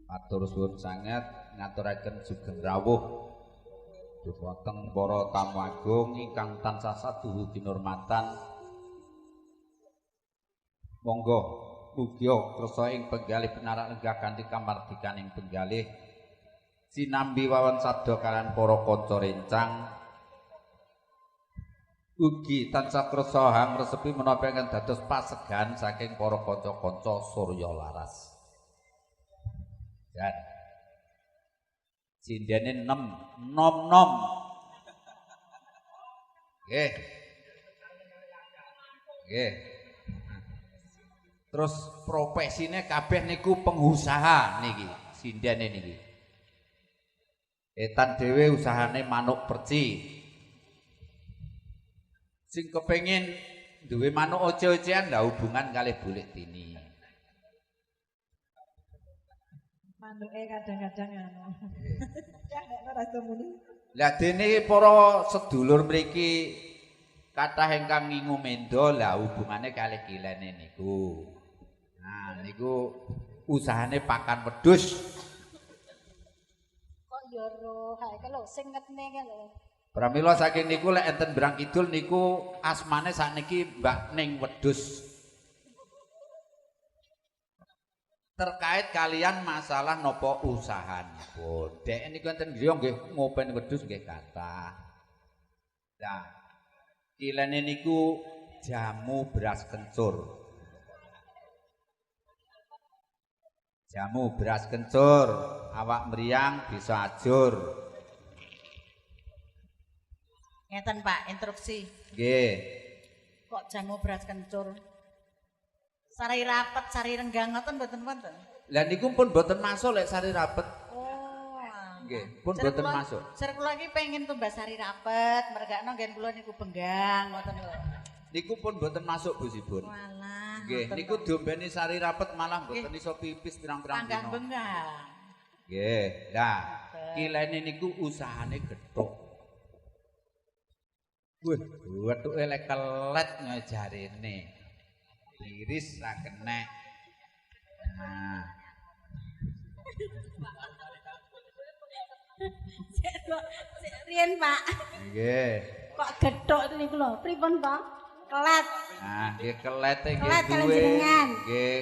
Matur suwun sanget ngaturaken sugeng rawuh dumateng para tamu agung ingkang tansah saduhu kinurmatan. Monggo mugia kersa ing penggalih pinarak lenggah kanthi kamardikaning penggalih sinambi wawan sabda kalian para kanca rencang. Ugi tansah kersa hangresepi menapa ingkang dados pasegan saking para kanca-kanca Surya Laras. Dan sindene 6 nom-nom. Nggih. Nggih. Terus profesine kabeh niku pengusaha niki, sindene niki. Etan dhewe usahane manuk perci. Sing kepengin duwe manuk oce-ocean lah hubungan kalih Bulik Tini. Manuke kadang-kadang anu. Ya nek ora muni. Lah dene para sedulur mriki kathah ingkang ngingu mendo lah hubungane kalih kilene niku. Nah niku usahane pakan wedhus. Kok ya roh kae lho sing ngetne kae lho. Pramila saking niku lek enten Brang Kidul niku asmane sakniki Mbak Ning Wedhus. Terkait kalian masalah napa usahanipun. Dek niku enten griya nggih ngopen wedhus nggih kathah. Nah, kilene niku jamu beras kencur. Jamu beras kencur, awak mriyang bisa ajur. Ngeten Pak, interupsi. Nggih. Kok jamu beras kencur? Sari rapet, sari renggang ngoten mboten wonten? Lah niku pun mboten masuk lek sari rapet. Oh. Nggih, pun mboten masuk. Ser kula iki pengin tumbas sari rapet, mergakno nggen kula niku benggang ngoten lho. Niku pun mboten masuk Bu Sibun. Walah. Nggih, niku diombeni sari rapet malah mboten iso pipis pirang-pirang dina. Panggah benggang. Nggih. Lah, kilene niku usahane gethuk. Wih, wethuke lek kelet ngejarene. Liris ra kenek. Nah. Riyen, Pak. Nggih. Kok gethuk niku lho, pripun, Pak? Kelet. Nah, nggih kelete nggih duwe. Nggih.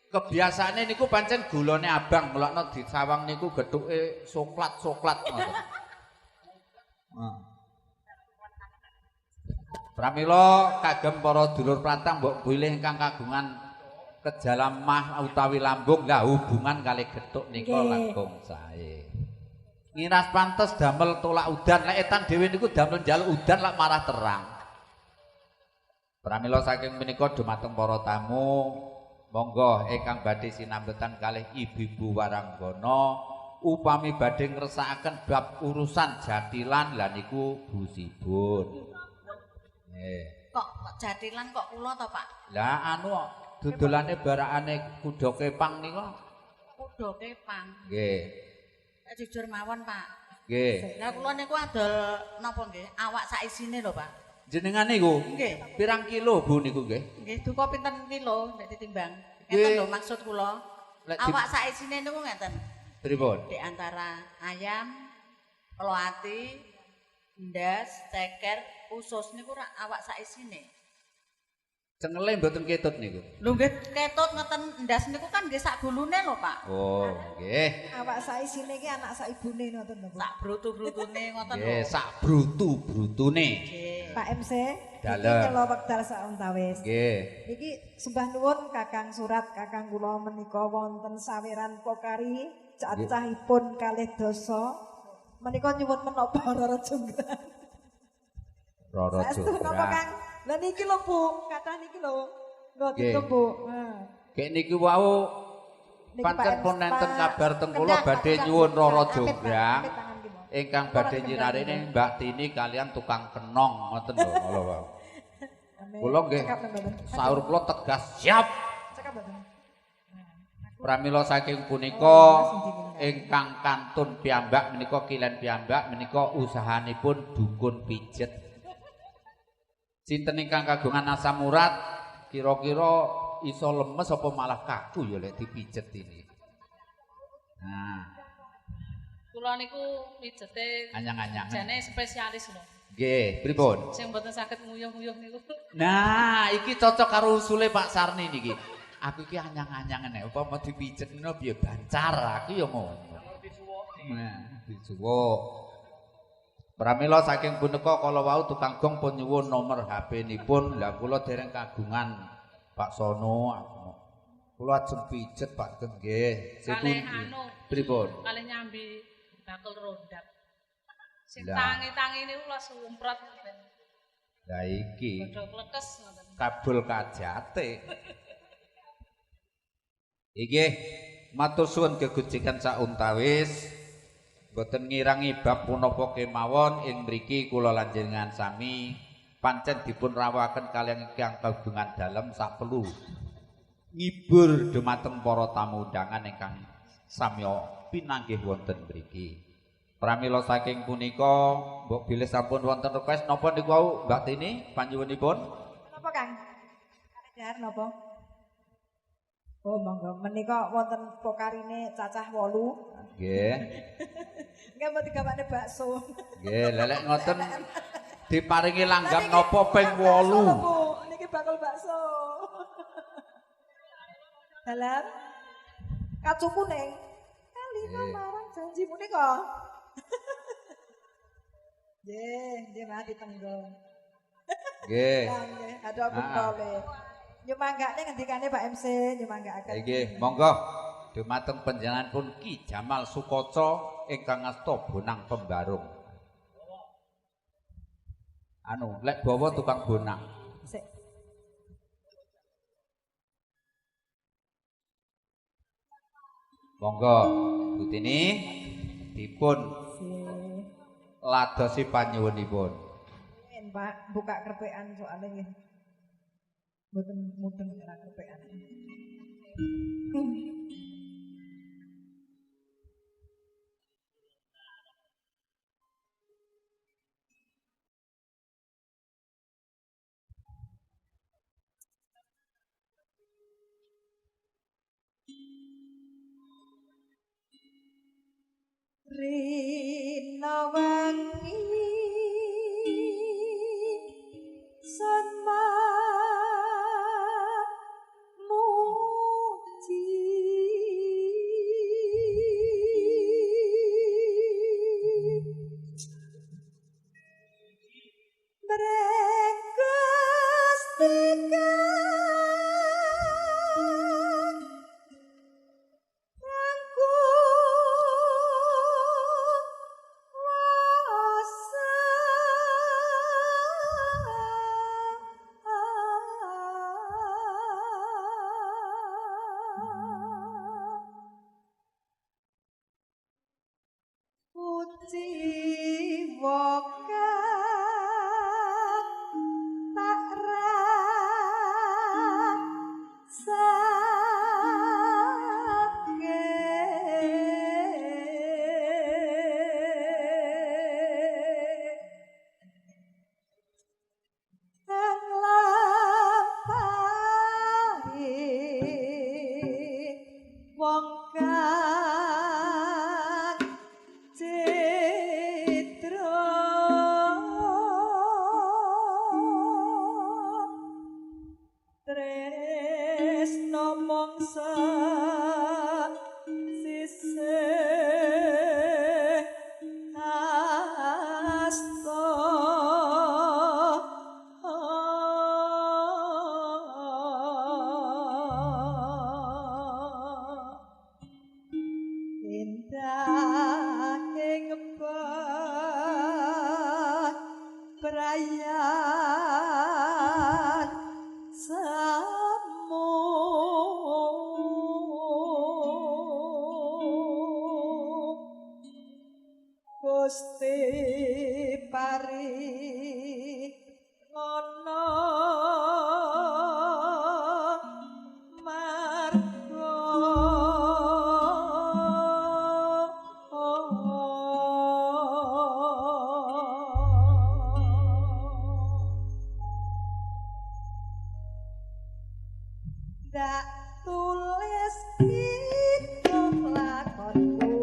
Kebiasaane niku pancen gulane abang, mulakno disawang niku gethuke soklat-soklat ngoten. Heeh. Pramila kagem para dulur platang mbok bilih ingkang kagungan gejala mah utawi lambung lah hubungan kalih gethuk nika langkung sae. Ngiras pantes damel tolak udan, lek etan dhewe niku damel njaluk udan lak marah terang. Pramila saking menika dumateng para tamu, monggo ingkang badhe sinambetan kalih Ibu-ibu Waranggana upami badhe ngresakaken bab urusan jatilan lah niku Bu Sibun. Kok jatilan kok kula to, Pak? Lah anu dodolane barakane kuda kepang nika. Kuda kepang. Nggih. Jujur mawon, Pak. Nggih. Lah kula niku adol napa nggih? Awak sak isine lho, Pak. Jenengan niku? Nggih. Pirang kilo Bu niku nggih? Nggih, duka pinten kilo nek ditimbang. Ngeten lho maksud kula. Awak sak isine niku ngeten. Pripun? Di antara ayam, kelo ati, ndas, ceker, usus niku rak awak sak isine. Cengele mboten ketut niku. Lho nggih ketut ngeten ndas niku kan nggih sak gulune lho, Pak. Oh, nggih. Awak sak isine iki anak sak ibune ngoten lho, Bu. Sak brutu-brutune ngoten lho. Nggih, sak brutu-brutune. Nggih. Pak MC, iki nyela wekdal sauntawis. Nggih. Niki sembah nuwun Kakang Surat, Kakang kula menika wonten saweran Pokari cacahipun kalih dasa. Menika nyuwun menapa Roro Jonggrang. Roro Jonggrang. Kang? Lah niki lho Bu, kathah niki lho. Nggo Bu. Heeh. Gek niki wau pancen pun enten kabar teng kula badhe nyuwun Roro Jonggrang ingkang badhe nyinarine Mbak Tini kalian tukang kenong ngoten lho kula wau. Kula nggih saur kula tegas siap. Pramila saking punika ingkang kantun piyambak menika kilen piyambak menika usahanipun dukun pijet. Sinten ingkang kagungan asam urat kira-kira iso lemes apa malah kaku ya lek dipijet ini. Nah. Kula niku mijete anyang-anyangan. Jane spesialis lho. Nggih, pripun? Sing mboten saged nguyuh-nguyuh niku. Nah, iki cocok karo usule Pak Sarni niki. Aku iki anyang-anyangan nek upama dipijet ngono piye bancar aku ya ngono. Nah, disuwuk. Pramila saking puneka kala wau tukang gong pun nyuwun nomor HP-nipun. Lah kula dereng kagungan Pak Sono aku. Kula ajeng pijet Pak nggih. Kalih anu. Pripun? Kalih nyambi bakul rondak. Sing tangi-tangi niku kula sumprot. Lah iki. Padha klekes ngoten. Kabul kajate. Inggih, matur suwun gegojegan sauntawis. Mboten ngirangi bab punapa kemawon ing mriki kula lan jenengan sami pancen dipun rawuhaken kaliyan ingkang kagungan dalem saperlu ngibur dumateng para tamu undangan ingkang samya pinanggih wonten mriki. Pramila saking punika mbok bilih sampun wonten request napa niku wau Mbak Tini panyuwunipun? Napa Kang? Kalih napa? Oh monggo menika wonten pokarine cacah 8. Nggih. Nggih mbok digawakne bakso. Nggih, lha lek ngoten diparingi langgam napa ping 8. Niki bakul bakso. Dalam kacu kuning. Kalima marang janji punika. Nggih, nggih mati tenggo. Nggih. Nggih, ada pentole. Nyumanggakne ngendikane Pak MC, nyumanggakaken. Nggih, monggo dumateng panjenenganipun Ki Jamal Sukoco ingkang asta bonang pembarung. Anu, lek bawa tukang bonang. Sik. Monggo Bu Tini dipun ladosi panyuwunipun. Pak, buka kerpekan soalnya nggih. Mboten mudeng ora kerpekan. Rina wangi Ndak tulis kidung lakonku.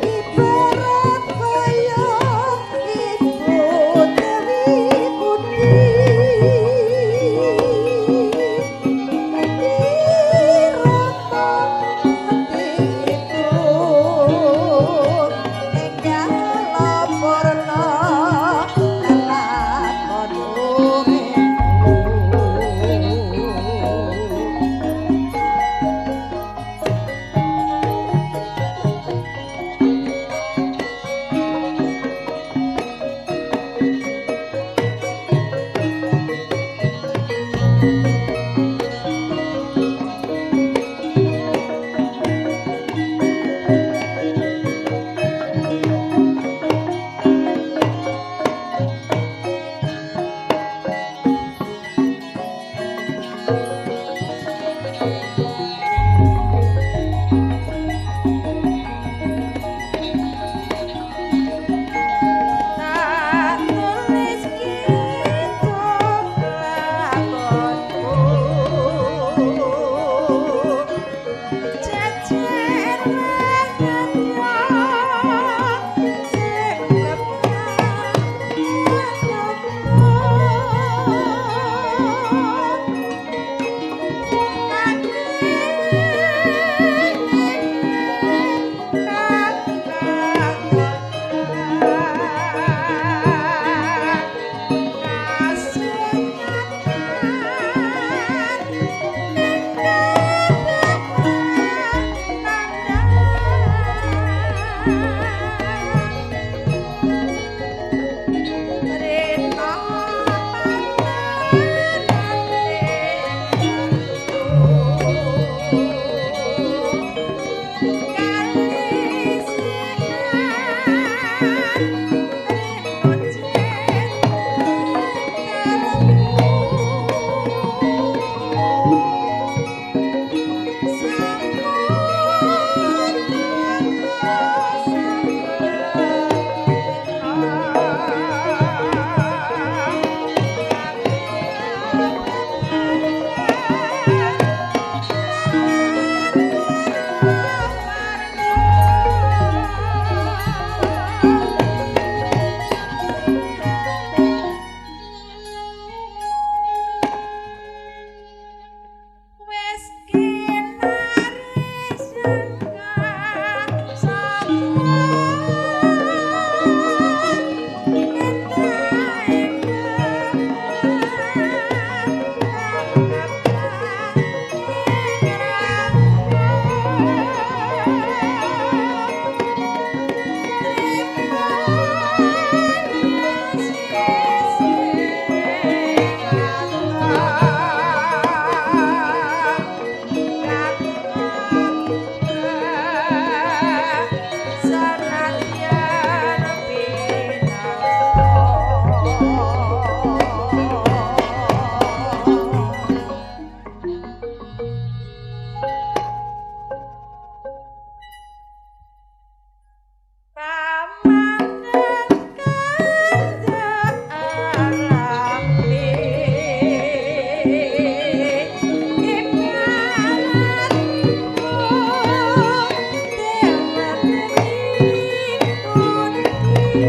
Ibarat kaya ibu.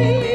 Ati.